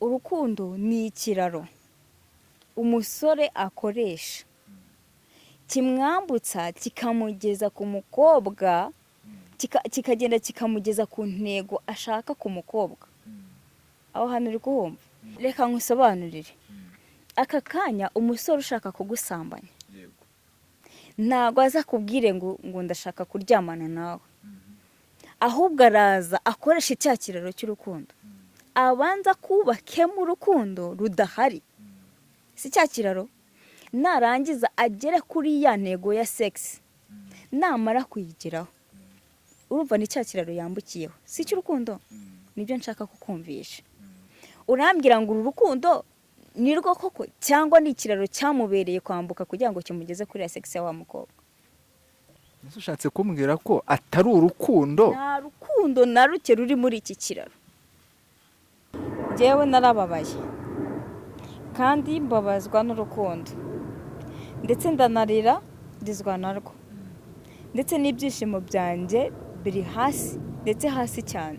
Urukundo ni ikiraro umusore akoresha kimwambutsa kikamugeza ku mukobwa, kikagenda kikamugeza ku ntego ashaka ku mukobwa. Aho hantu uri kuhumva? Reka nkusobanurire. Aka kanya umusore ushaka kugusambanya ntabwo aza akubwire ngo ndashaka kuryamana nawe, ahubwo araza akoresha cya kiraro cy'urukundo, abanza kubakemo urukundo rudahari, si cya kiraro, narangiza agere kuri ya ntego ya sex. Namara kuyigeraho, urumva ni cya kiraro yambukiyeho, si icy'urukundo. Nibyo nshaka kukumvisha. Urambwira ngo uru rukundo ni rwo koko, cyangwa ni ikiraro cyamubereye kwambuka kugira ngo kimugeze kuri ya sex ya wa mukobwa? Ese ushatse kumbwira ko atari urukundo? Nta rukundo na ruke ruri muri iki kiraro. Njyewe narababaye kandi mbabazwa n'urukundo, ndetse ndanarira, ndizwa narwo, ndetse n'ibyishimo byanjye biri hasi, ndetse hasi cyane,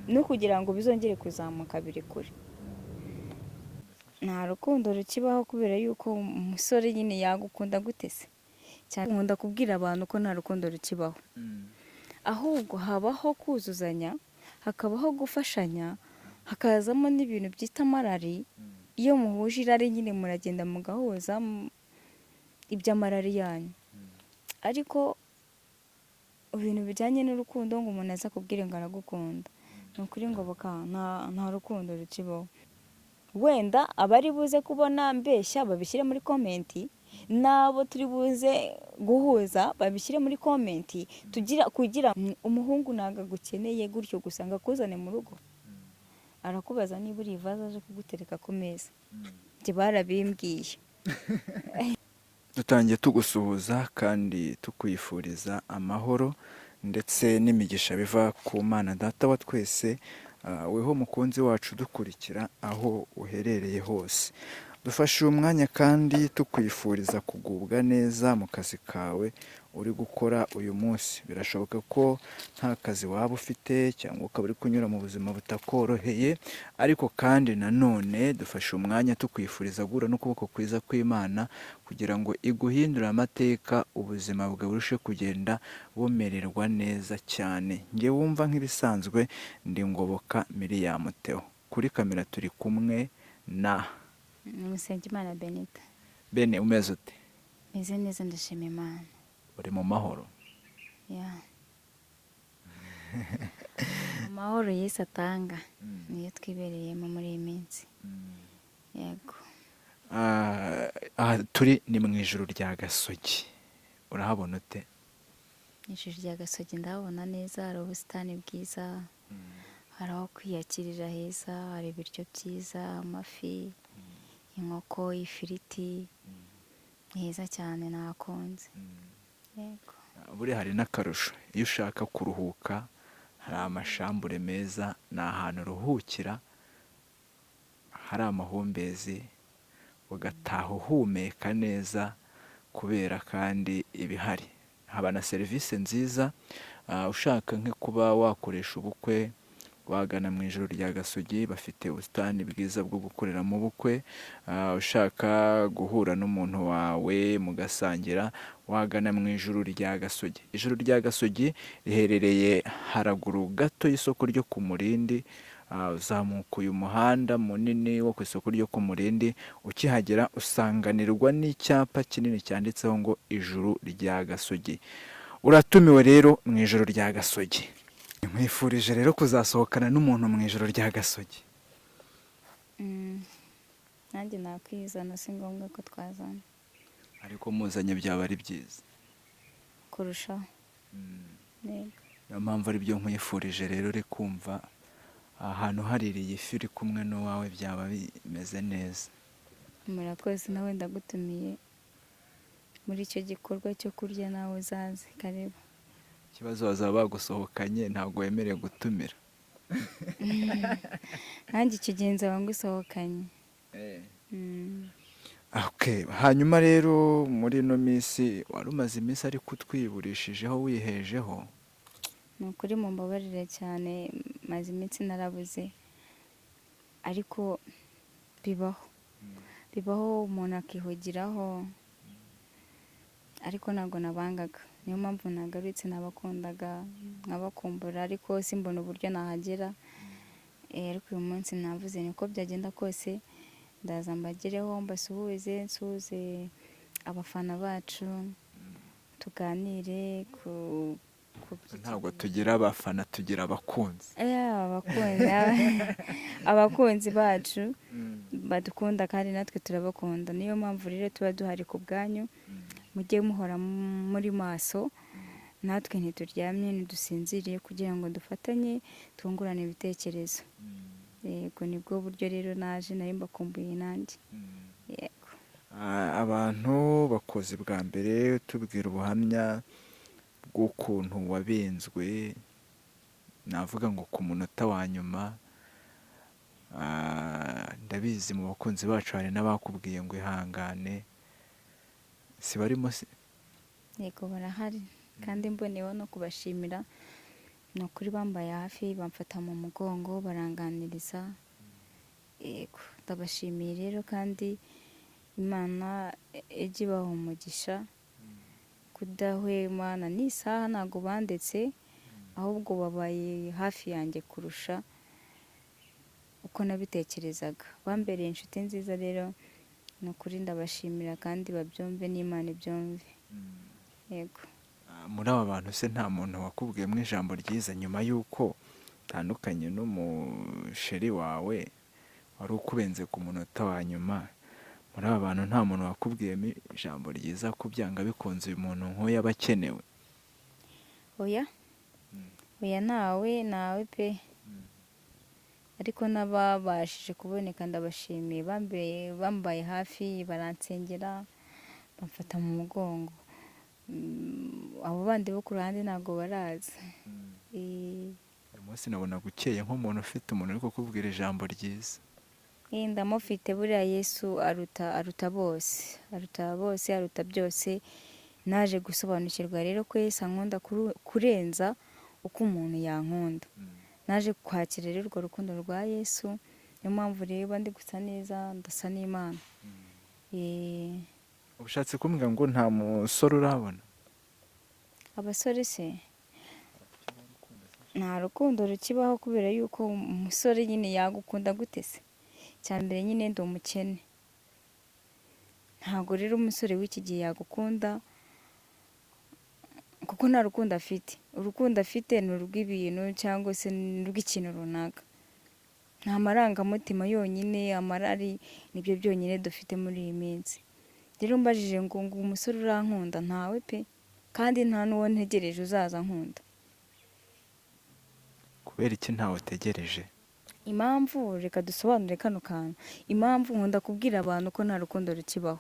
no kugira ngo bizongere kuzamuka biri kure. Nta rukundo rukibaho, kubera yuko umusore nyine yagukunda gute se? Cyane nkunda kubwira abantu ko nta rukundo rukibaho, ahubwo habaho kuzuzanya, hakabaho gufashanya, hakazamo n'ibintu byita amarari. Iyo muhuje irari nyine muragenda mugahuza iby'amarari yanyu, ariko ibintu bijyanye n'urukundo, ngo umuntu aze akubwire ngo aragukunda, ni ukuri ngoboka nta rukundo rukibaho. Wenda abari buze kubona mbeshya babishyire muri comment, n'abo turi buze guhuza babishyire muri comment. Tugira kugira umuhungu ntabwo agukeneye gutyo gusa ngo akuzane mu rugo. Arakubaza niba uri ivaze aje kugutereka ku meza. Njye barabimbwiye. Dutangiye tugusuhuza kandi tukwifuriza amahoro ndetse n'imigisha biva ku Mana Data wa twese. Weho mukunzi wacu dukurikira aho uherereye hose, dufashe uyu mwanya kandi tukwifuriza kugubwa neza mu kazi kawe uri gukora uyu munsi. Birashoboka ko nta kazi waba ufite cyangwa ukaba uri kunyura mu buzima butakoroheye, ariko kandi nanone dufashe umwanya tukwifuriza guhura n'ukuboko kwiza kw'Imana kugira ngo iguhindure amateka, ubuzima bwawe burushe kugenda bumererwa neza cyane. Njye wumva nk'ibisanzwe ndi Ngoboka Miriam Theo. Kuri kamera turi kumwe na Musengimana Benita. Bene, umeze ute? Meze neza, ndashima Imana. Uri mu mahoro? Ya, amahoro Yesu atanga niyo twibereyemo muri iyi minsi, yego. Ah, aha turi ni mu ijuru rya Gasogi, urahabona ute? Ijuru rya Gasogi ndahabona neza. Hari ubusitani bwiza, hari aho kwiyakirira heza, hari ibiryo byiza, amafi, inkoko, ifiriti. Ni heza cyane, nahakunze, yego. Buriya hari n'akarusho, iyo ushaka kuruhuka hari amashambure meza, ni ahantu uruhukira hari amahumbezi, ugataha uhumeka neza kubera kandi ibihari. Haba na serivisi nziza. Ushaka nko kuba wakoresha ubukwe, wagana mu ijuru rya Gasogi, bafite ubusitani bwiza bwo gukoreramo ubukwe. Ushaka guhura n'umuntu wawe mugasangira, wagana mu ijuru rya Gasogi. Ijuru rya Gasogi riherereye haraguru gato y'isoko ryo ku Murindi. Uzamuka uyu muhanda munini wo ku isoko ryo ku Murindi, ukihagera usanganirwa n'icyapa kinini cyanditseho ngo Ijuru rya Gasogi. Uratumiwe rero mu ijuru rya Gasogi. Nkwifurije rero kuzasohokana n'umuntu mu ijuru rya Gasogi. Nanjye nakwizana, si ngombwa ko twazana. Ariko muzanye byaba ari byiza kurushaho, yego. Niyo mpamvu ari byo nkwifurije rero. Uri kumva ahantu haririye ifi uri kumwe n'uwawe byaba bimeze neza. Murakoze. Nawe ndagutumiye muri icyo gikorwa cyo kurya, nawe uzaze, karibu. Ikibazo bazaba bagusohokanye, ntabwo wemerewe gutumira. Nanjye icyo gihe nzaba ngusohokanye. Okay. Hanyuma rero muri ino minsi wari umaze iminsi ariko utwiburishijeho, wihejeho. Ni ukuri mumbabarire cyane, maze iminsi narabuze, ariko Bibaho, bibaho umuntu akihugiraho, ariko ntabwo nabangaga, niyo mpamvu nagarutse. Nabakundaga nkabakumbura, ariko simbona uburyo nahagera. Ariko uyu munsi navuze niko byagenda kose ndaza mbagereho, mbasuhuze, nsuhuze abafana bacu, tuganire ku Ntabwo tugira abafana, tugira abakunzi. Abakunzi bacu badukunda kandi natwe turabakunda, niyo mpamvu rero tuba duhari ku bwanyu. Mujye muhora muri maso, natwe ntituryamye, ntidusinziriye, kugira ngo dufatanye twungurane ibitekerezo. Yego, nibwo buryo rero naje, nari mbakumbuye nanjye. Yego. Abantu bakoze bwa mbere tubwira ubuhamya bw'ukuntu wabenzwe, navuga ngo ku munota wa nyuma. Ndabizi mu bakunzi bacu hari n'abakubwiye ngo ihangane, si barimo se? Yego, barahari, kandi mboneyeho no kubashimira, ni ukuri bambaye hafi, bamfata mu mugongo, baranganiriza. Yego, ndabashimiye rero, kandi Imana ijye ibaha umugisha kudahwema, na n'isaha ntabwo bandetse, ahubwo babaye hafi yanjye kurusha uko nabitekerezaga. Bambereye inshuti nziza rero, ni ukuri ndabashimira, kandi babyumve n'Imana ibyumve. Yego. Muri aba bantu se nta muntu wakubwiyemo ijambo ryiza nyuma y'uko utandukanye n'umusheri wawe wari ukubenze ku munota wa nyuma? Muri aba bantu nta muntu wakubwiyemo ijambo ryiza ko byanga bikunze uyu muntu nk'uyu aba akenewe? Oya, oya, ntawe, ntawe pe. Ariko n'ababashije kuboneka ndabashimiye, bambaye hafi, baransengera, bamfata mu mugongo. Abo bandi bo ku ruhande ntabwo baraza. Uyu munsi nabona ukeye nk'umuntu ufite umuntu uri kukubwira ijambo ryiza. Ndamufite, buriya Yesu aruta bose, aruta bose, aruta byose. Naje gusobanukirwa rero ko Yesu ankunda kurenza uko umuntu yankunda. Naje kwakira rero urwo rukundo rwa Yesu, niyo mpamvu rero ndi gusa neza, ndasa n'Imana. Ushatse kumbwira ngo nta musore urabona? Abasore se nta rukundo rukibaho, kubera yuko umusore nyine yagukunda gute se? Icya mbere nyine ndi umukene, ntabwo rero umusore w'iki gihe yagukunda kuko nta rukundo afite. Urukundo afite ni urw'ibintu cyangwa se ni urw'ikintu runaka, nta marangamutima yonyine, amarari nibyo byonyine dufite muri iyi minsi. Rero mbajije ngo umusore urankunda, ntawe pe, kandi nta n'uwo ntegereje uzaza nkunda. Kubera iki ntawe utegereje? Impamvu, reka dusobanure kano kantu. Impamvu nkunda kubwira abantu ko nta rukundo rukibaho,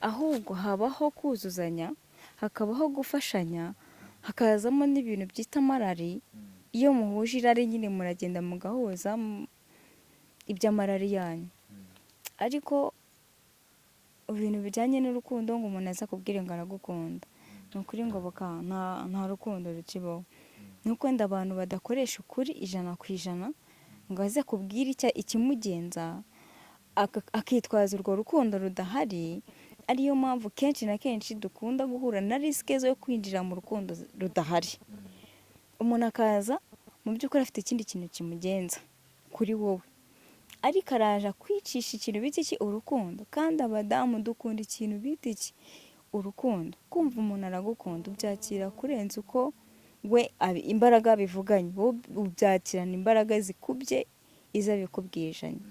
ahubwo habaho kuzuzanya, hakabaho gufashanya, hakazamo n'ibintu byita amarari. Iyo muhuje irari nyine muragenda mugahuza iby'amarari yanyu. Ariko ibintu bijyanye n'urukundo, ngo umuntu aza akubwire ngo aragukunda, ni ukuri ngo nta rukundo rukibaho. Ni uko wenda abantu badakoresha ukuri 100% ngo aze akubwire ikimugenza, akitwaza urwo rukundo rudahari. Ariyo mpamvu kenshi na kenshi dukunda guhura na risque zo kwinjira mu rukundo rudahari. Umuntu akaza mu by'ukuri afite ikindi kintu kimugenza kuri wowe, ariko araje akwicisha ikintu bita iki? Urukundo. Kandi abadamu dukunda ikintu bita iki? Urukundo. Kumva umuntu aragukunda, ubyakira kurenza uko we imbaraga bivuganye, wowe ubyakirana imbaraga zikubye izo abikubwijanye.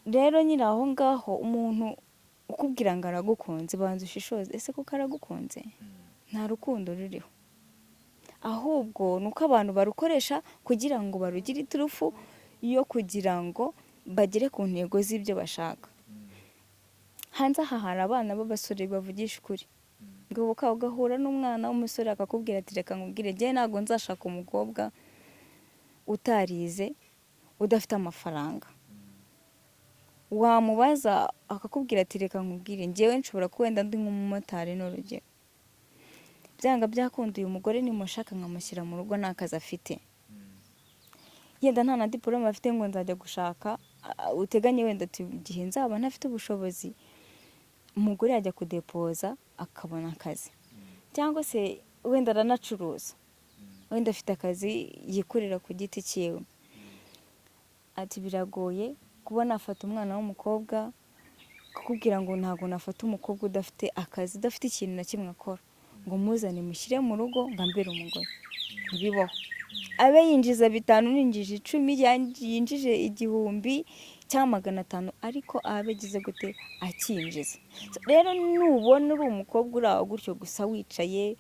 Rero nyine aho ngaho umuntu ukubwira ngo aragukunze, banza ushishoze, ese koko aragukunze? Nta rukundo ruriho, ahubwo ni uko abantu barukoresha kugira ngo barugire iturufu yo kugira ngo bagere ku ntego z'ibyo bashaka. Hanze aha hari abana b'abasore bavugisha ukuri, ngo ugahura n'umwana w'umusore akakubwira ati reka nkubwire, njyewe ntabwo nzashaka umukobwa utarize, udafite amafaranga. Wamubaza akakubwira ati reka nkubwire, njyewe nshobora kuba wenda ndi nk'umumotari, ni urugero, byanga byakunda uyu mugore nimushaka nkamushyira mu rugo nta kazi afite, yenda nta na diporome afite, ngo nzajya gushaka uteganye wenda ati igihe nzaba ntafite ubushobozi, umugore yajya kudepoza akabona akazi, cyangwa se wenda aranacuruza, wenda afite akazi yikorera ku giti cyiwe. Ati biragoye kuba nafata umwana w'umukobwa, kukubwira ngo ntabwo nafata umukobwa udafite akazi, udafite ikintu na kimwe akora, ngo muzane mushyire mu rugo ngo ambere umugore, ntibibaho. Abe yinjiza 5, ninjije 10, yinjije 1000 cyangwa 500, ariko abe agize gute akinjiza. Rero nubona uri umukobwa uri aho gutyo gusa wicaye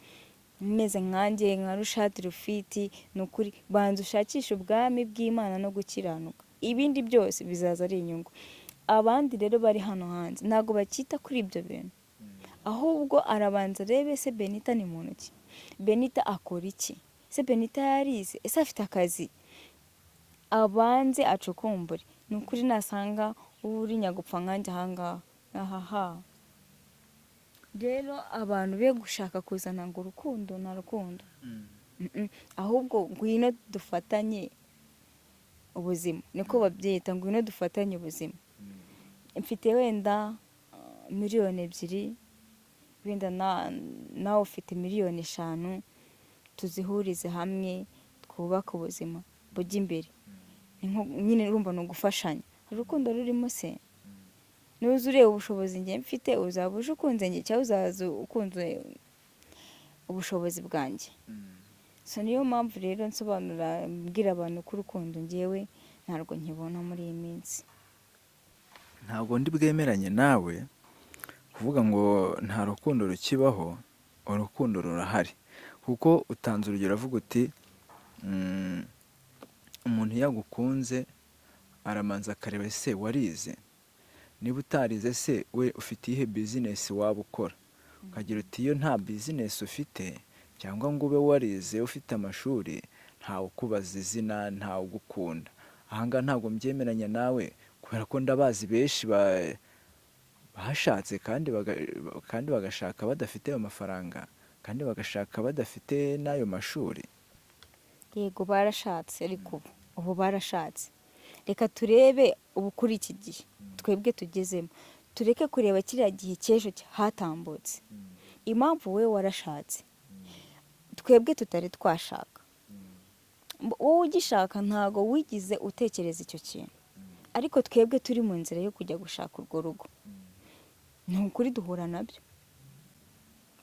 umeze nkanjye nka Rushati Rufiti, ni ukuri banza ushakishe ubwami bw'Imana no gukiranuka, ibindi byose bizaza ari inyungu. Abandi rero bari hano hanze ntabwo bakita kuri ibyo bintu, ahubwo arabanza arebe se Benita ni muntu ki, Benita akora iki, se Benita yarize, ese afite akazi, abanze acukumbure. Ni ukuri nasanga uri nyagupfa nkanjye ahangaha ahaha. Rero abantu be gushaka kuzana ngo urukundo nta rukundo, ahubwo ngwino dufatanye ubuzima, niko babyita, ngwino dufatanye ubuzima. Mfite wenda 2 miliyoni, wenda nawe ufite 5 miliyoni, tuzihurize hamwe twubake ubuzima bujya imbere. Nyine urumva ni ugufashanya. Hari urukundo rurimo se? Nuza ureba ubushobozi njye mfite, uzaba uje ukunze njye cyangwa uzaza ukunze ubushobozi bwanjye? So niyo mpamvu rero nsobanura mbwira abantu ko urukundo ngewe ntabwo nkibona muri iyi minsi. Ntabwo ndi bwemeranye nawe kuvuga ngo nta rukundo rukibaho. Urukundo rurahari, kuko utanze urugero avuga uti umuntu iyo agukunze aramanza akareba ese warize, niba utarize se we ufite iyihe business waba ukora, ukagira uti iyo nta business ufite cyangwa ngo ube warize ufite amashuri, ntawe ukubaza izina, ntawe ugukunda. Ahangaha ntabwo mbyemeranya nawe, kubera ko ndabazi benshi bashatse kandi bagashaka badafite ayo mafaranga, kandi bagashaka badafite n'ayo mashuri. Yego barashatse, ariko ubu barashatse. Reka turebe ubu kuri iki gihe twebwe tugezemo, tureke kureba kiriya gihe cy'ejo hatambutse. Impamvu wowe warashatse, twebwe tutari twashaka, wowe ugishaka ntago wigize utekereza icyo kintu, ariko twebwe turi mu nzira yo kujya gushaka urwo rugo, ni ukuri duhura nabyo.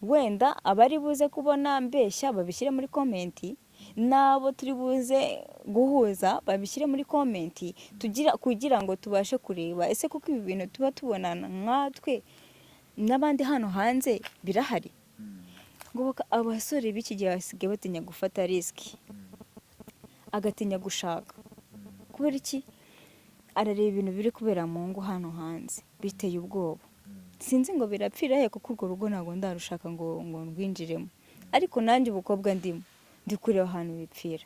Wenda abari buze kubona mbeshya babishyire muri comment, n'abo turi buze guhuza babishyire muri comment, kugira ngo tubashe kureba ese kuko ibi bintu tuba tubonana nkatwe n'abandi hano hanze birahari. Ngo abasore b'iki gihe basigaye batinya gufata risk, agatinya gushaka. Kubera iki? Arareba ibintu biri kubera mu ngo hano hanze biteye ubwoba. Sinzi ngo birapfira he, kuko urwo rugo ntabwo ndarushaka ngo ndwinjiremo, ariko nanjye ubukobwa ndimo ndi kureba ahantu bipfira.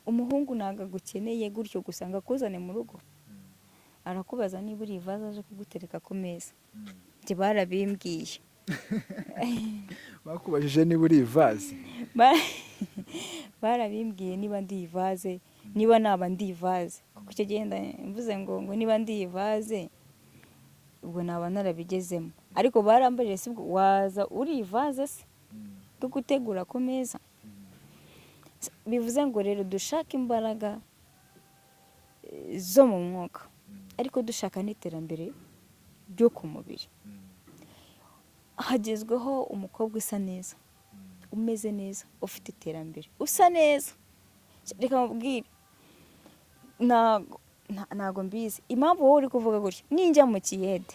Umuhungu ntabwo agukeneye gutyo gusa ngo akuzane mu rugo, arakubaza niba uri ivaze aje kugutereka ku meza. Njye barabimbwiye. Bakubajije niba uri ivaze? Barabimbwiye niba ndi ivaze, niba naba ndi ivaze, kuko icyo gihe mvuze ngo niba ndi ivaze ubwo naba narabigezemo, ariko barambajije si ubwo waza uri ivaze se ryo gutegura ku meza? Bivuze ngo rero dushake imbaraga zo mu mwuka, ariko dushaka n'iterambere ryo ku mubiri. Hagezweho umukobwa usa neza, umeze neza, ufite iterambere, usa neza. Reka mubwire, ntago mbizi impamvu wowe uri kuvuga gutya. Ninjya mu kiyede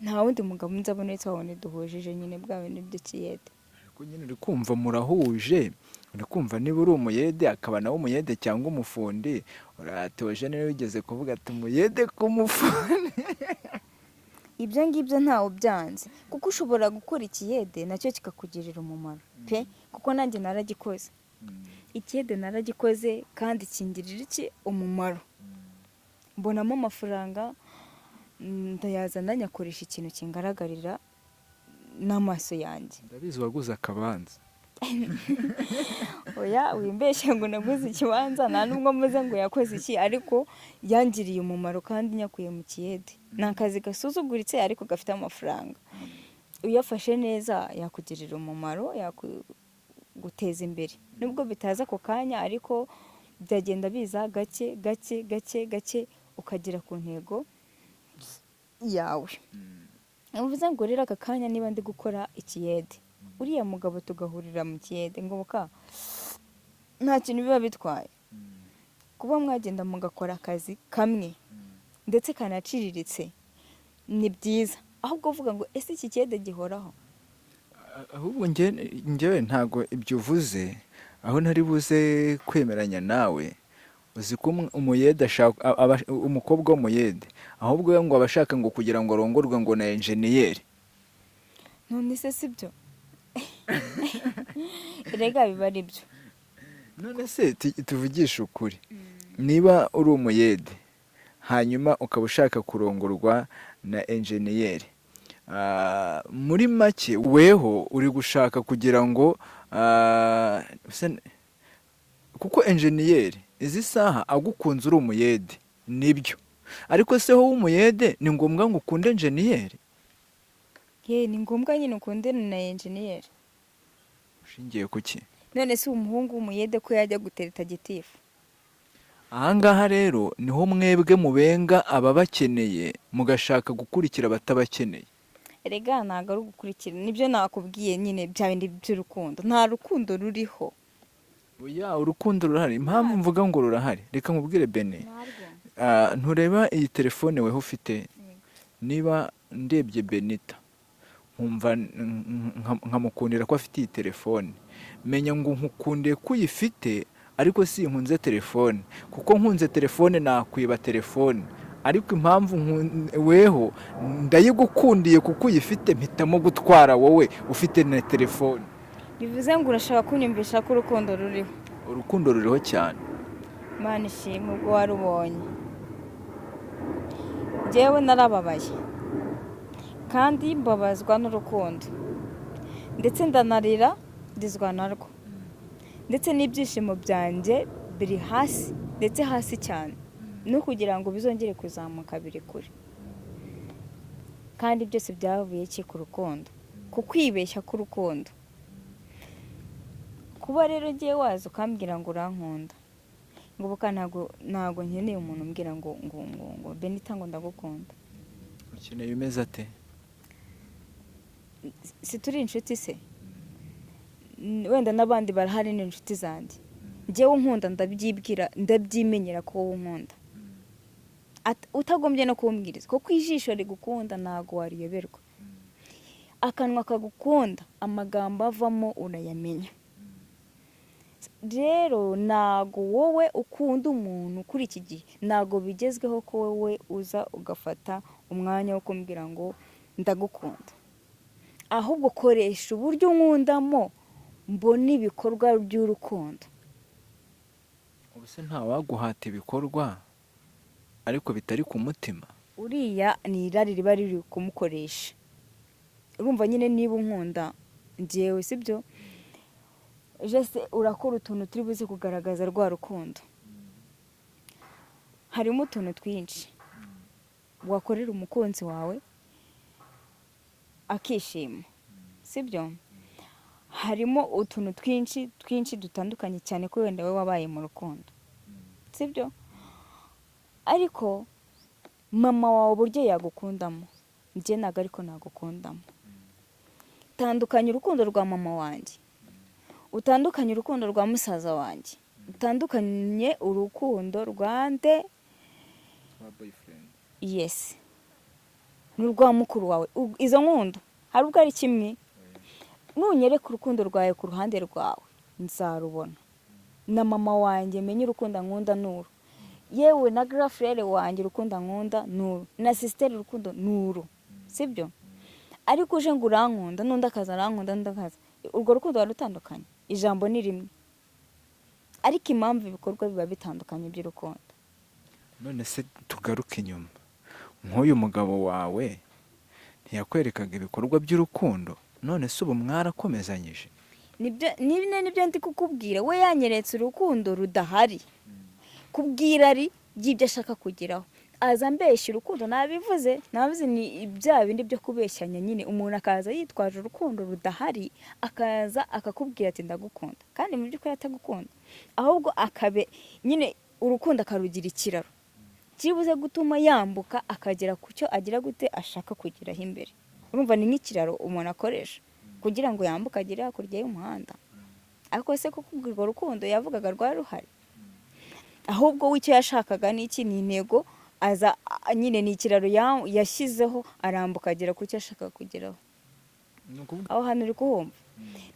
nta wundi mugabo nzabona uretse wa wundi duhujije nyine bwa bindi by'ikiyede. Ariko nyine uri kumva murahuje, uri kumva niba uri umuyede akaba nawe umuyede cyangwa umufundi. Uratoje niba wigeze kuvuga ati umuyede ku mufundi. Ibyo ngibyo ntawe ubyanze, kuko ushobora gukora ikiyede nacyo kikakugirira umumaro pe, kuko nanjye naragikoze. Ikiyede naragikoze kandi kingirira iki umumaro, mbonamo amafaranga, ndayazana nyakoresha ikintu kingaragarira n'amaso yanjye. Ndabizi waguze akabanza. Oya, wimbeshye ngo naguze ikibanza, nta nubwo mvuze ngo yakoze iki, ariko yangiriye umumaro kandi nyakuye mu kiyede. Ni akazi gasuzuguritse ariko gafite amafaranga. Uyafashe neza yakugirira umumaro, yakuguteza imbere, nubwo bitaza ako kanya, ariko byagenda biza gake gake gake gake ukagera ku ntego yawe. Bivuze ngo rero aka kanya niba ndi gukora ikiyede, uriya mugabo tugahurira mu kiyede, ngoboka nta kintu biba bitwaye kuba mwagenda mugakora akazi kamwe ndetse kanaciriritse, ni byiza. Ahubwo uvuga ngo ese iki kiyede gihoraho? Ahubwo njyewe ntabwo ibyo uvuze aho ntari buze kwemeranya nawe. Uzi ko umuyede ashaka umukobwa w'umuyede, ahubwo we ngo aba ashaka ngo kugira ngo arongorwe ngo na enjeniyeri. None se si byo? Erega biba ari byo. None se tuvugishe ukuri, niba uri umuyede hanyuma ukaba ushaka kurongorwa na enjeniyeri, muri make weho uri gushaka kugira ngo kuko enjeniyeri izi saha agukunze uri umuyede nibyo, ariko se wowe w'umuyede ni ngombwa ngo ukunde enjeniyeri? Ye, ni ngombwa nyine ukunde na enjeniyeri. Ushingiye ku ki? None se umuhungu w'umuyede ko yajya gutereta gitifu? Ahangaha rero niho mwebwe mubenga ababakeneye, mugashaka gukurikira abatabakeneye. Erega ntabwo ari ugukurikira, nibyo nakubwiye nyine, bya bindi by'urukundo, nta rukundo ruriho. Oya, urukundo rurahari. Impamvu mvuga ngo rurahari, reka nkubwire Bene. Ntureba iyi telefone weho ufite? Niba ndebye Benita nkumva nkamukundira ko afite iyi telefone, menya ngo nkukundiye ko uyifite, ariko sinkunze telefone, kuko nkunze telefone nakwiba telefone. Ariko impamvu weho ndayigukundiye kuko uyifite, mpitamo gutwara wowe ufite na telefone. Bivuze ngo urashaka kunyumvisha ko urukundo ruriho? Urukundo ruriho cyane. Imana ishimwe ubwo warubonye. Njyewe narababaye kandi mbabazwa n'urukundo, ndetse ndanarira, ndizwa narwo, ndetse n'ibyishimo byanjye biri hasi, ndetse hasi cyane, no kugira ngo bizongere kuzamuka biri kure. Kandi byose byavuye ki? Ku rukundo, ku kwibeshya k'urukundo. Kuba rero ugiye waza ukambwira ngo urankunda, ngo buka, ntabwo nkeneye umuntu umbwira ngo Benita, ngo ndagukunda. Ukeneye umeze ate? Si turi inshuti se? Wenda n'abandi barahari ni inshuti zanjye. Njyewe unkunda ndabyibwira, ndabyimenyera ko wowe unkunda, utagombye no kumbwiriza, kuko ijisho rigukunda ntabwo wariyoberwa, akanwa kagukunda amagambo avamo urayamenya. Rero ntago wowe ukunda umuntu kuri iki gihe, ntago bigezweho ko wowe uza ugafata umwanya wo kumbwira ngo ndagukunda. Ahubwo koresha uburyo unkundamo, mbona ibikorwa by'urukundo. Ubu se ntawaguhata ibikorwa ariko bitari ku mutima? Uriya ni irari riba riri kumukoresha. Urumva nyine, niba unkunda njyewe, sibyo, jese urakora utuntu turi buze kugaragaza rwa rukundo. Harimo utuntu twinshi wakorera umukunzi wawe akishima, sibyo? Harimo utuntu twinshi twinshi dutandukanye cyane ko wenda we wabaye mu rukundo, sibyo? Ariko mama wawe uburyo yagukundamo njye ntabwo ariko nagukundamo. Tandukanya urukundo rwa mama wanjye, utandukanye urukundo rwa musaza wanjye, utandukanye urukundo rwa nde? Yes, n'urwa mukuru wawe. Izo nkunda hari ubwo ari kimwe. Nunyereka urukundo rwawe ku ruhande rwawe nzarubona, na mama wanjye menye urukundo nkunda nuru, yewe na grand frère wanjye urukundo nkunda nuru, na sister urukundo nuru, sibyo? Ariko uje ngo urankunda, n'undi akaza arankunda, n'undi akaza, urwo rukundo rutandukanye. Ijambo ni rimwe, ariko impamvu ibikorwa biba bitandukanye by'urukundo. None se tugaruke inyuma, nk'uyu mugabo wawe ntiyakwerekaga ibikorwa by'urukundo? None se ubu mwarakomezanyije? Nibyo nyine, nibyo ndi kukubwira. We yanyeretse urukundo rudahari kubw'irari ry'ibyo ashaka kugeraho, aza ambeshya urukundo. Nabivuze, nabivuze, ni bya bindi byo kubeshyanya nyine. Umuntu akaza yitwaje urukundo rudahari, akaza akakubwira ati "Ndagukunda," kandi mu by'ukuri atagukunda, ahubwo akabe nyine urukundo akarugira ikiraro kiribuze gutuma yambuka akagera ku cyo agira gute ashaka kugeraho imbere. Urumva ni nk'ikiraro umuntu akoresha kugira ngo yambuke agere hakurya y'umuhanda. Ariko se koko urwo rukundo yavugaga rwari ruhari? Ahubwo we icyo yashakaga ni iki? Ni intego. Aza nyine ni ikiraro yashyizeho, arambuka agera ku cyo ashaka kugeraho. Ni ukuvuga Aho hantu uri kuhumva?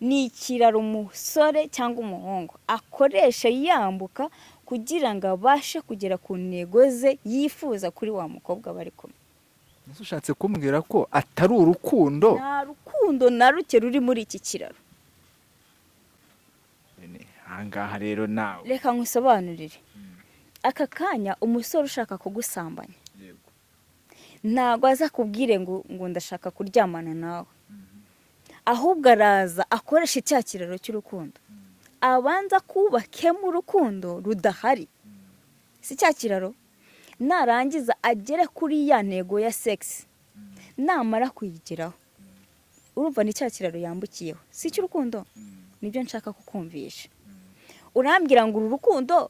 Ni ikiraro umusore cyangwa umuhungu akoresha yambuka kugira ngo abashe kugera ku ntego ze yifuza kuri wa mukobwa bari kumwe. Ese ushatse kumbwira ko atari urukundo? Nta rukundo na ruke ruri muri iki kiraro. Ahangaha rero nawe Reka nkusobanurire. Aka kanya umusore ushaka kugusambanya ntabwo aza akubwire ngo "Ndashaka kuryamana nawe." Ahubwo araza akoresha cya kiraro cy'urukundo, abanza kubakemo urukundo rudahari, si cya kiraro, narangiza agere kuri ya ntego ya sex. Namara kuyigeraho, urumva ni cya kiraro yambukiyeho, si icy'urukundo. Nibyo nshaka kukumvisha. Urambwira ngo uru rukundo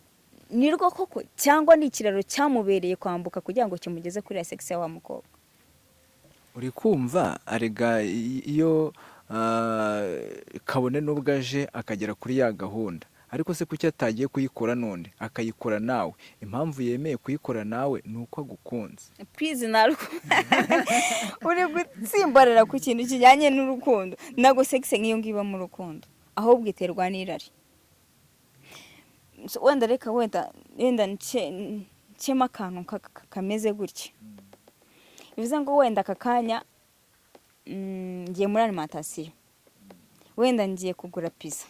ni rwo koko, cyangwa ni ikiraro cyamubereye kwambuka kugira ngo kimugeze kuri ya sex ya wa mukobwa? Uri kumva arega iyo kabone n'ubwo aje akagera kuri ya gahunda, ariko se kuki atagiye kuyikora none akayikora nawe? Impamvu yemeye kuyikora nawe ni uko agukunze. Please, nta uri gutsimbarara ku kintu kijyanye n'urukundo. Ntabwo sex nk'iyo ngiyo iba mu rukundo, ahubwo iterwa n'irari. So, wenda reka wenda ncemo akantu kameze gutya. Bivuze ngo wenda aka kanya ngiye muri alimentation, wenda ngiye kugura pizza.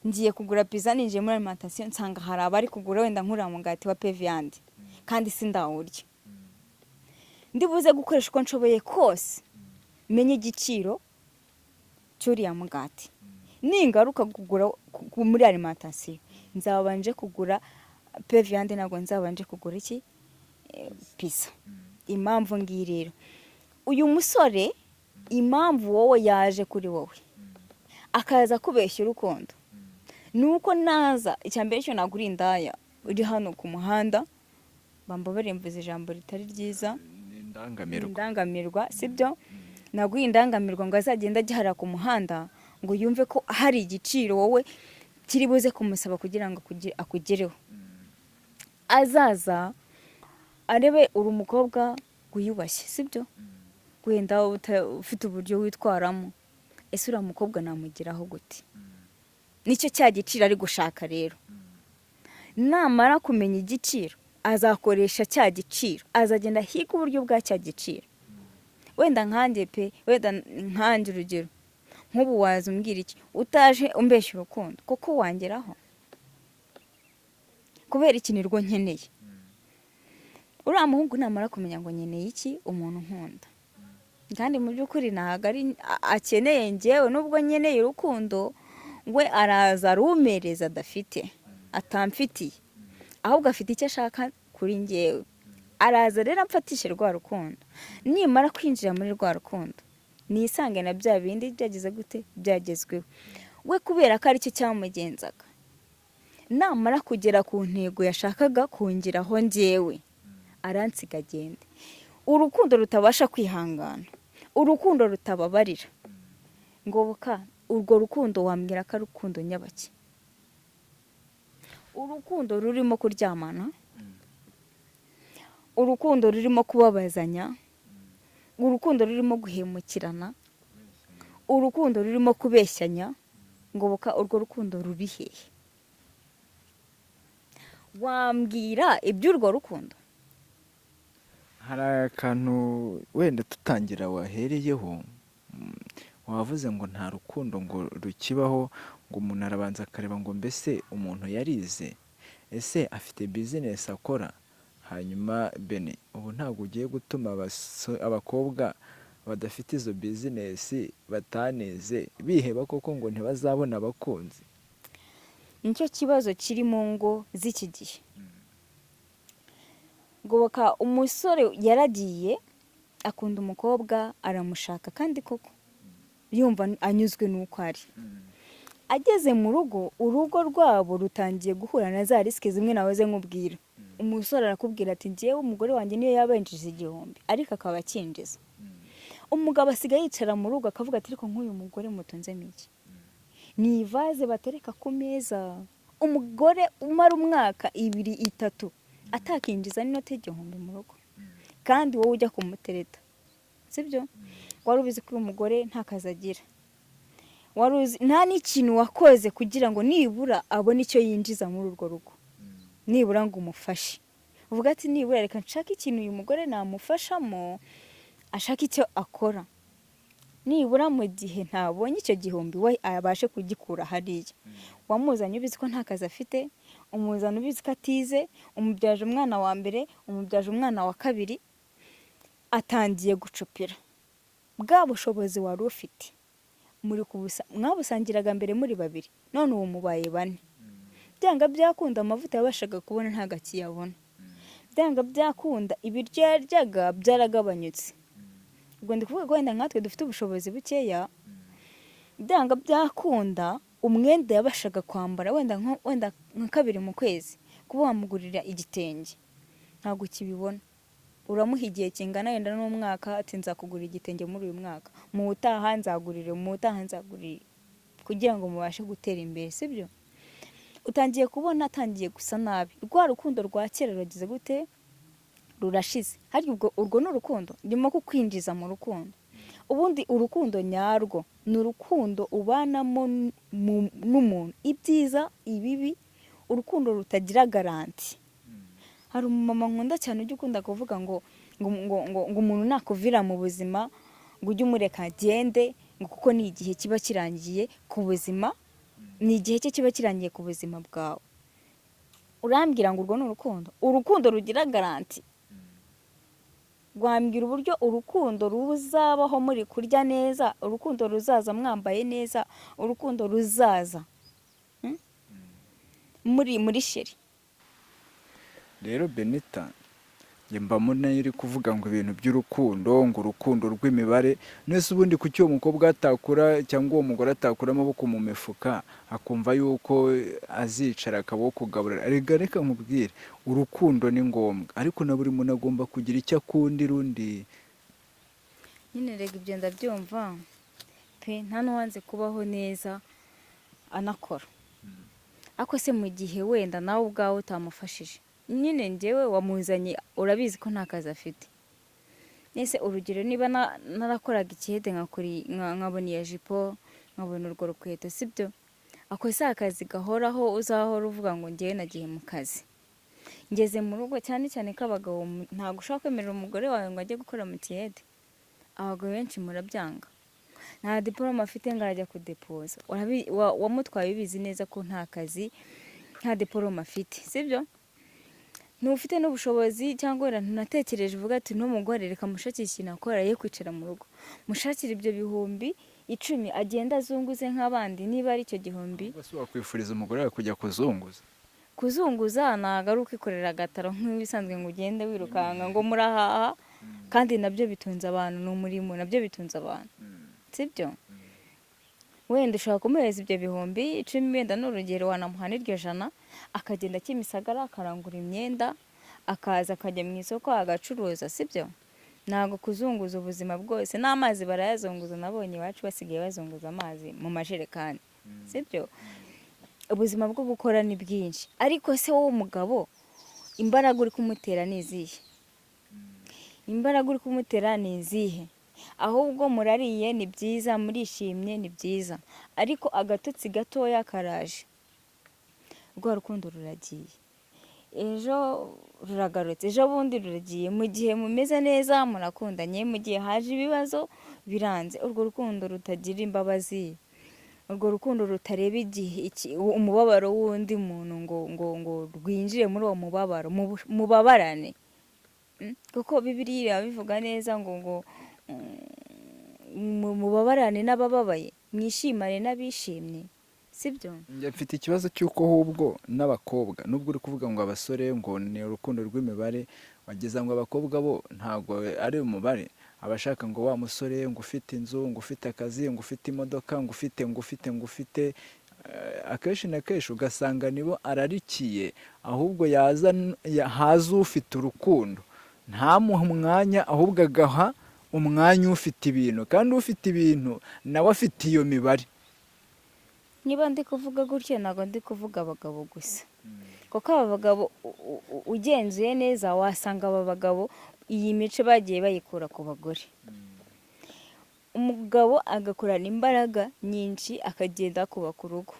Ngiye kugura pizza, ninjiye muri alimentation nsanga hari abari kugura wenda nk'uriya mugati wa pain viande, kandi sindawurya. Ndibuze gukoresha uko nshoboye kose menye igiciro cy'uriya mugati. Ningaruka kugura muri alimentation, nzabanje kugura pain viande, ntabwo nzabanje kugura iki? Pizza. Impamvu ngiyi rero, uyu musore, impamvu wowe yaje kuri wowe akaza kubeshya urukundo, ni uko naza, icya mbere cyo nagura indaya uri hano ku muhanda, bambabariye mvuze ijambo ritari ryiza. Ni indangamirwa. Indangamirwa, sibyo? Naguha indangamirwa ngo azagende ajya hariya ku muhanda ngo yumve ko hari igiciro wowe kiri buze kumusaba kugira ngo akugereho. Azaza arebe uri umukobwa wiyubashye, sibyo? Wenda ufite uburyo witwaramo. Ese uriya mukobwa namugeraho gute? Nicyo cya giciro ari gushaka. Rero namara kumenya igiciro, azakoresha cya giciro, azagenda ahiga uburyo bwa cya giciro. Wenda nkanjye pe, wenda nkanjye urugero nk'ubu, waza umbwira iki utaje umbeshya urukundo kuko wangeraho? Kubera iki? Nirwo nkeneye. Uriya muhungu namara kumenya ngo nkeneye iki, umuntu nkunda, kandi mu by'ukuri ntabwo ari akeneye njyewe, nubwo nkeneye urukundo, we araza arumereza adafite, atamfitiye, ahubwo afite icyo ashaka kuri njyewe. Araza rero amfatishe rwa rukundo. Nimara kwinjira muri rwa rukundo, nisange na bya bindi byagize gute? Byagezweho. We kubera ko aricyo cyamugenzaga, namara kugera ku ntego yashakaga kongeraho njyewe, aransiga agende. Urukundo rutabasha kwihangana, urukundo rutababarira, ngoboka, urwo rukundo wambwira ko ari urukundo nyabaki? Urukundo rurimo kuryamana, urukundo rurimo kubabazanya, urukundo rurimo guhemukirana, urukundo rurimo kubeshyanya, ngoboka, urwo rukundo ruri hehe? Wambwira iby'urwo rukundo? Hari akantu wenda tutangira wahereyeho, wavuze ngo nta rukundo ngo rukibaho, ngo umuntu arabanza akareba ngo mbese umuntu yarize, ese afite business akora? Hanyuma Bene, ubu ntabwo ugiye gutuma abakobwa Badafite izo bizinesi, batanize, biheba koko ngo ntibazabona abakunzi? Nicyo kibazo kiri mu ngo z'iki gihe. Goboka, umusore yaragiye akunda umukobwa, aramushaka, kandi koko yumva anyuzwe n'uko ari. Ageze mu rugo, urugo rwabo rutangiye guhura na za risque zimwe nahoze nkubwira. Umusore arakubwira ati: "Ngewe umugore wanjye niyo yaba yinjiza 1000, ariko akaba akinjiza." Umugabo asigaye yicara mu rugo akavuga ati: "Ariko nk'uyu mugore mutunzemo iki? Ni ivaze batereka ku meza." Umugore umara umwaka, 2, 3 atakinjiza n'inote y'1000 mu rugo, kandi wowe ujya kumutereta, sibyo? Wari ubizi ko uyu mugore nta kazi agira, wari uzi nta n'ikintu wakoze kugira ngo nibura abone icyo yinjiza muri urwo rugo, nibura ngo umufashe, uvuga ati: "Nibura reka nshake ikintu uyu mugore namufashamo, ashake icyo akora, nibura mu gihe ntabonye icyo gihumbi we abashe kugikura hariya." Wamuzanye ubizi ko nta kazi afite, umuzana ubizi ko atize, umubyaje umwana wa mbere, umubyaje umwana wa kabiri, atangiye gucupira. Bwa bushobozi wari ufite muri kubusa, mwabusangiraga mbere muri babiri, none ubu mubaye bane. Byanga byakunda, amavuta yabashaga kubona ntabwo akiyabona. Byanga byakunda, ibiryo yaryaga byaragabanyutse. Ubwo ndi kuvuga ko wenda nkatwe dufite ubushobozi bukeya. Byanga byakunda, umwenda yabashaga kwambara wenda nka kabiri mu kwezi, kuba wamugurira igitenge, ntabwo ukibibona. Uramuha igihe kingana wenda n'umwaka, ati: "Nzakugurira igitenge muri uyu mwaka, mu utaha nzagurire, mu utaha nzagurire," kugira ngo mubashe gutera imbere, sibyo? Utangiye kubona atangiye gusa nabi. Rwa rukundo rwa kera ruragize gute? Rurashize. Harya ubwo urwo ni urukundo? Ndimo kukwinjiza mu rukundo. Ubundi urukundo nyarwo ni urukundo ubanamo n'umuntu, ibyiza, ibibi, urukundo rutagira garantie. Hari umumama nkunda cyane ujya ukunda kuvuga ngo umuntu nakuvira mu buzima, ngo ujye umureka agende, ngo kuko ni igihe kiba kirangiye ku buzima, ni igihe cye kiba kirangiye ku buzima bwawe. Urambwira ngo urwo ni urukundo? Urukundo rugira garantie? Rwambwira uburyo urukundo ruzabaho muri kurya neza, urukundo ruzaza mwambaye neza, urukundo ruzaza muri chéri? Rero Benita, njye mbamo nayo uri kuvuga ngo ibintu by'urukundo, ngo urukundo rw'imibare. Nese ubundi kuki uwo mukobwa atakura cyangwa uwo mugore atakura amaboko mu mifuka, akumva yuko azicara akaba kugaburira? Reka reka nkubwire, urukundo ni ngombwa, ariko na buri muntu agomba kugira icyo akundira undi. Nyine rega ibyo ndabyumva pe, nta n'uwanze kubaho neza anakora. Ariko se mu gihe wenda nawe ubwawe utamufashije nyine, njyewe wamuzanye urabizi ko nta kazi afite. Nese urugero, niba narakoraga ikihede, nkabona iyo jipo, nkabona urwo rukweto, sibyo? Ako si akazi gahoraho uzahora uvuga ngo ngewe nagiye mu kazi, ngeze mu rugo. Cyane cyane ko abagabo ntabwo ushobora kwemerera umugore wawe ngo ajye gukora mu kiyede. Abagabo benshi murabyanga. Nta diporome afite ngo arajya kudepoza. Wamutwaye ubizi neza ko nta kazi, nta diporome afite, sibyo? Ntufite n'ubushobozi, cyangwa wenda ntunatekereje, uvuga ati: "N'umugore reka mushakire ikintu akora ye kwicara mu rugo, mushakire ibyo 10,000 agenda azunguze nk'abandi," niba ari icyo gihumbi. Ubwo se wakwifuriza umugore wawe kujya kuzunguza? Kuzunguza ntabwo ari ukwikorera agataro nk'ibisanzwe ngo ugende wirukanka ngo murahaha, kandi nabyo bitunze abantu, ni umurimo, nabyo bitunze abantu, sibyo? Wenda ushobora kumuhereza ibyo 10,000, wenda ni urugero, wanamuha n'iryo jana, akagenda Kimisagara akarangura imyenda, akaza akajya mu isoko agacuruza, sibyo? Ntabwo kuzunguza ubuzima bwose. N'amazi barayazunguza, nabonye iwacu basigaye bazunguza amazi mu majerekani, sibyo? Ubuzima bwo gukora ni bwinshi. Ariko se wowe umugabo, imbaraga uri kumutera ni izihe? Imbaraga uri kumutera ni izihe? Ahubwo murariye, ni byiza, murishimye, ni byiza, ariko agatotsi gatoya karaje, rwa rukundo ruragiye. Ejo ruragarutse, ejo bundi ruragiye. Mu gihe mumeze neza murakundanye, mu gihe haje ibibazo biranze. Urwo rukundo rutagira imbabazi, urwo rukundo rutareba igihe umubabaro w'undi muntu ngo rwinjire muri uwo mubabaro mubabarane. Kuko Bibiliya irabivuga neza ngo Mubabarane n'abababaye, mwishimane n'abishimye, sibyo? Njye mfite ikibazo cy'uko ahubwo n'abakobwa, nubwo uri kuvuga ngo abasore ngo ni urukundo rw'imibare, wagize ngo abakobwa bo ntabwo ari umubare. Abashaka ngo wa musore ngo ufite inzu, ngo ufite akazi, ngo ufite imodoka, ngo ufite, ngo ufite, ngo ufite, akenshi na kenshi ugasanga nibo ararikiye. Ahubwo yaza haza ufite urukundo ntamuhe umwanya, ahubwo agaha umwanya ufite ibintu, kandi ufite ibintu nawe afite iyo mibare. Niba ndi kuvuga gutyo, ntabwo ndi kuvuga abagabo gusa, kuko aba bagabo ugenzuye neza wasanga aba bagabo iyi mico bagiye bayikura ku bagore. Umugabo agakorana imbaraga nyinshi, akagenda kubaka urugo,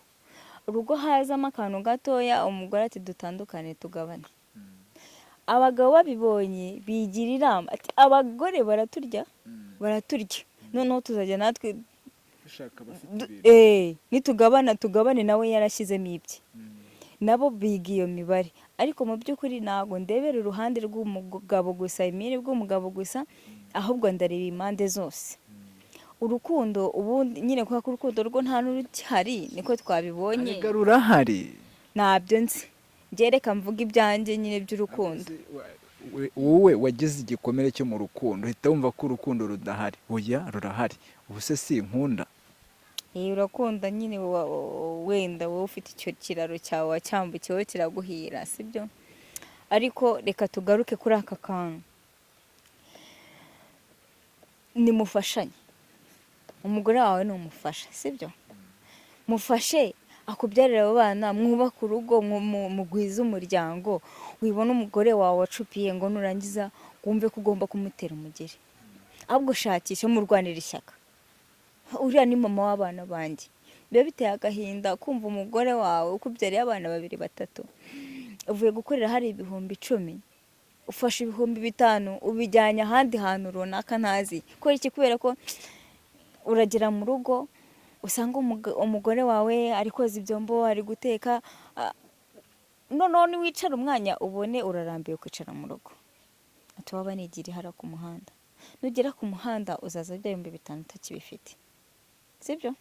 urugo hazamo akantu gatoya, umugore ati: "Dutandukane, tugabane." Abagabo babibonye bigira inama ati: "Abagore baraturya, baraturya, noneho tuzajya natwe dushaka abafite ibintu." Nitugabana tugabane nawe yarashyizemo ibye. Nabo biga iyo mibare, ariko mu by'ukuri ntabwo ndebera uruhande rw'umugabo gusa, imire rw'umugabo gusa, ahubwo ndareba impande zose. Urukundo ubundi nyine, kubera ko urukundo rwo nta n'urukihari, niko twabibonye. Erega rurahari. Ntabyo nzi njye, reka mvuga ibyanjye nyine by'urukundo. Wowe wagize igikomere cyo mu rukundo, uhita wumva ko urukundo rudahari. Oya, rurahari. Ubu se si inkunda? Urakunda nyine, wenda wowe ufite icyo kiraro cyawe wacyambukiyeho kiraguhira, sibyo? Ariko reka tugaruke kuri aka kantu: nimufashanye. Umugore wawe ni umufasha, sibyo? Mufashe akubyarira abo bana, mwubake urugo, mugwize umuryango. Wibona umugore wawe wacupiye ngo nurangiza wumve ko ugomba kumutera umugeri, ahubwo shakisha murwanira ishyaka. Uriya ni mama w'abana banjye. Biba biteye agahinda kumva umugore wawe ukubyariye abana babiri, batatu, uvuye gukorera hari 10,000, ufashe 5,000 ubijyanye ahandi hantu runaka ntazi. Kubera iki? Kubera ko uragera mu rugo usanga umugore wawe ari koza ibyombo, ari guteka, noneho niwicara umwanya ubone urarambiwe kwicara mu rugo, ati: "Waba nigira ihara ku muhanda." Nugera ku muhanda uzaza bya 5,000 utakibifite, sibyo?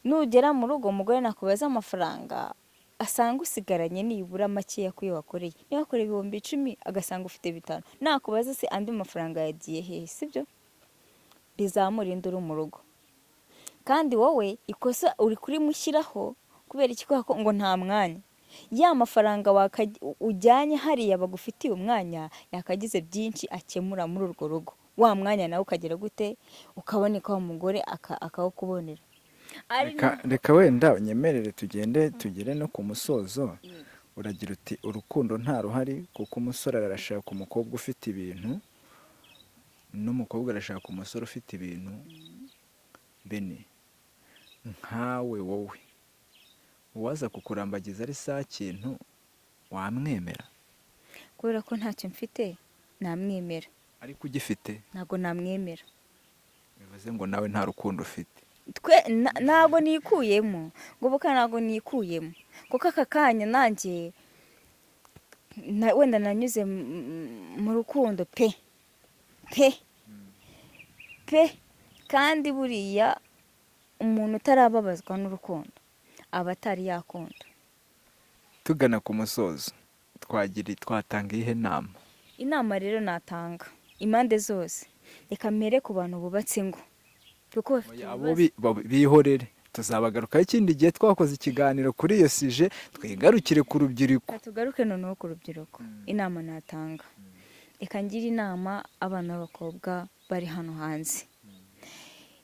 Nugera mu rugo, umugore nakubaza amafaranga, asanga usigaranye nibura makeya ku yo wakoreye. Niba wakoreye 10,000, agasanga ufite 5, nakubaza se andi mafaranga yagiye hehe? Sibyo? Bizamura induru mu rugo. Kandi wowe ikosa uri kurimushyiraho. Kubera iki? Kubera ko ngo nta mwanya. Ya mafaranga ujyanye hariya bagufitiye umwanya, yakagize byinshi akemura muri urwo rugo. Wa mwanya nawe ukagera gute? Ukaboneka, wa mugore akawukubonera. Ari Reka wenda unyemerere tugende tugere no ku musozo. Uragira uti urukundo nta ruhari, kuko umusore arashaka umukobwa ufite ibintu, n'umukobwa arashaka umusore ufite ibintu. Bene nkawe, wowe uwaza kukurambagiza ari saa kintu, wamwemera? Kubera ko ntacyo mfite, namwemera. Ariko ugifite? Ntabwo namwemera. Bivuze ngo nawe nta rukundo ufite. Twe ntabwo nikuyemo ngo buka, ntabwo nikuyemo, kuko aka kanya nanjye wenda nanyuze mu rukundo pe pe pe. Kandi buriya umuntu utarababazwa n'urukundo aba atari yakunda. Tugana ku musozo, twagira twatanga iyihe nama? Inama rero natanga impande zose, reka mpere ku bantu bubatse ingo, kuko bafite Oya, abo ibibazo. Bihorere, tuzabagarukaho ikindi gihe twakoze ikiganiro kuri iyo sujet. Twigarukire ku rubyiruko. Reka tugaruke noneho ku rubyiruko. Inama natanga, reka ngire inama abana b'abakobwa bari hano hanze: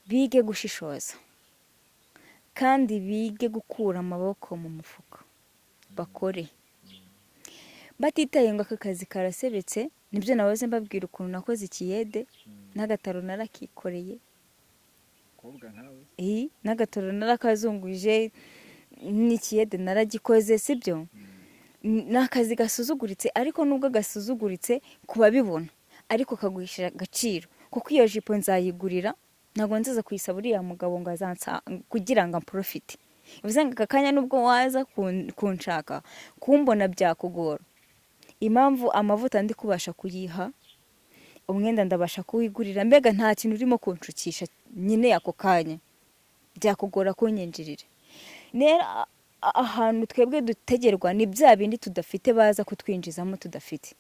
bige gushishoza kandi bige gukura amaboko mu mufuka, bakore batitaye ngo aka kazi karasebetse. Nibyo nahoze mbabwira, ukuntu nakoze ikiyede n'agataro narakikoreye. N'agataro narakazunguje, n'ikiyede naragikoze, sibyo? Ni akazi gasuzuguritse, ariko nubwo gasuzuguritse ku babibona, ariko kaguhesha agaciro, kuko iyo jipo nzayigurira, ntabwo nzaza kuyisaba uriya mugabo ngo azansa kugira ngo amprofite. Bivuze ngo aka kanya nubwo waza kunshaka kumbona byakugora. Impamvu amavuta ndi kubasha kuyiha, Umwenda ndabasha kuwigurira. Mbega nta kintu urimo kunshukisha nyine ako kanya, byakugora kunyinjirira. Rero ahantu twebwe dutegerwa ni bya bindi tudafite, baza kutwinjizamo tudafite.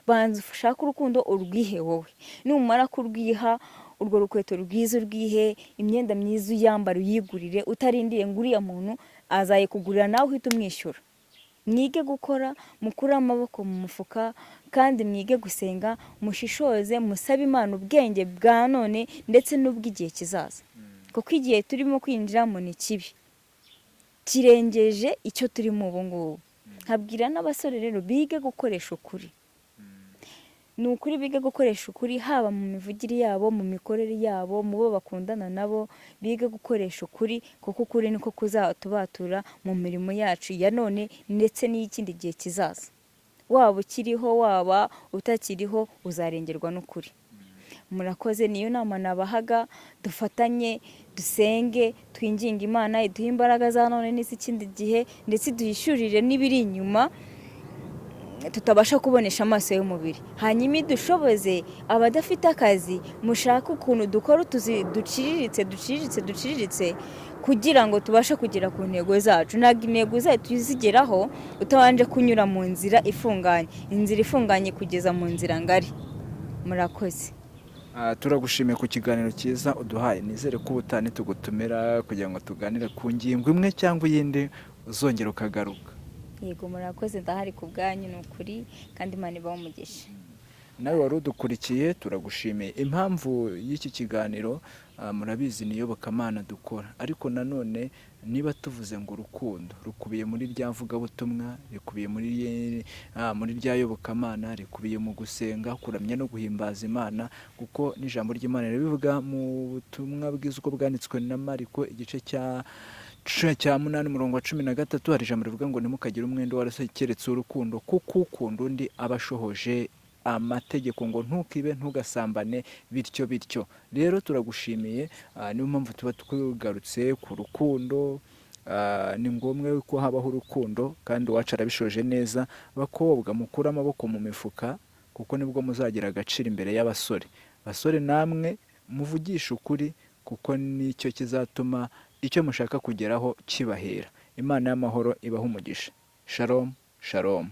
Banza ushake urukundo, urwihe wowe. Numara kurwiha, urwo rukweto rwiza urwihe, imyenda myiza uyambara, uyigurire, utarindiye ngo uriya muntu azayikugurira nawe uhite umwishyura. Mwige gukora, mukure amaboko mu mufuka, kandi mwige gusenga, mushishoze, musabe Imana ubwenge bwa none ndetse n'ubw'igihe kizaza, kuko igihe turimo kwinjiramo ni kibi, kirengeje icyo turimo ubu ngubu. Nkabwira n'abasore rero, bige gukoresha ukuri. Ni ukuri, bige gukoresha ukuri, haba mu mivugire yabo, mu mikorere yabo, mu bo bakundana nabo. Bige gukoresha ukuri, kuko ukuri niko kuzatubatura mu mirimo yacu ya none ndetse n'iy'ikindi gihe kizaza. Waba ukiriho, waba utakiriho, uzarengerwa n'ukuri. Murakoze, niyo nama nabahaga. Dufatanye dusenge, twinginge Imana iduhe imbaraga za none n'iz'ikindi gihe, ndetse iduhishurire n'ibiri inyuma tutabasha kubonesha amaso y'umubiri, hanyuma idushoboze. Abadafite akazi, mushake ukuntu dukora utuzi duciriritse, duciriritse, duciriritse, kugira ngo tubashe kugera ku ntego zacu. Ntabwo intego zacu tuzigeraho utabanje kunyura mu nzira ifunganye, inzira ifunganye kugeza mu nzira ngari. Murakoze. Turagushimiye ku kiganiro cyiza uduhaye. Nizere ko ubutaha nitugutumira kugira ngo tuganire ku ngingo imwe cyangwa iyindi, uzongera ukagaruka. Yego, murakoze, ndahari ku bwanyu, ni ukuri, kandi Imana ibahe umugisha. Nawe wari udukurikiye, turagushimiye. Impamvu y'iki kiganiro, murabizi, ni iyobokamana dukora, ariko nanone niba tuvuze ngo urukundo rukubiye muri rya vugabutumwa, rikubiye muri rya yobokamana, rikubiye mu gusenga, kuramya no guhimbaza Imana, kuko n'ijambo ry'Imana ribivuga mu butumwa bwiza uko bwanditswe na Mariko, igice cya 8, umurongo wa 13, hari ijambo rivuga ngo: "Ntimukagire umwenda w'amaraso keretse urukundo, kuko ukunda undi aba ashohoje amategeko", ngo ntukibe, ntugasambane, bityo bityo. Rero turagushimiye. Niyo mpamvu tuba tugarutse ku rukundo. Ni ngombwa ko habaho urukundo, kandi uwacu arabishoje neza. Bakobwa, mukure amaboko mu mifuka, kuko nibwo muzagira agaciro imbere y'abasore. Basore namwe, muvugishe ukuri, kuko nicyo kizatuma icyo mushaka kugeraho kibahera. Imana y'amahoro ibahe umugisha. Shalom, shalom.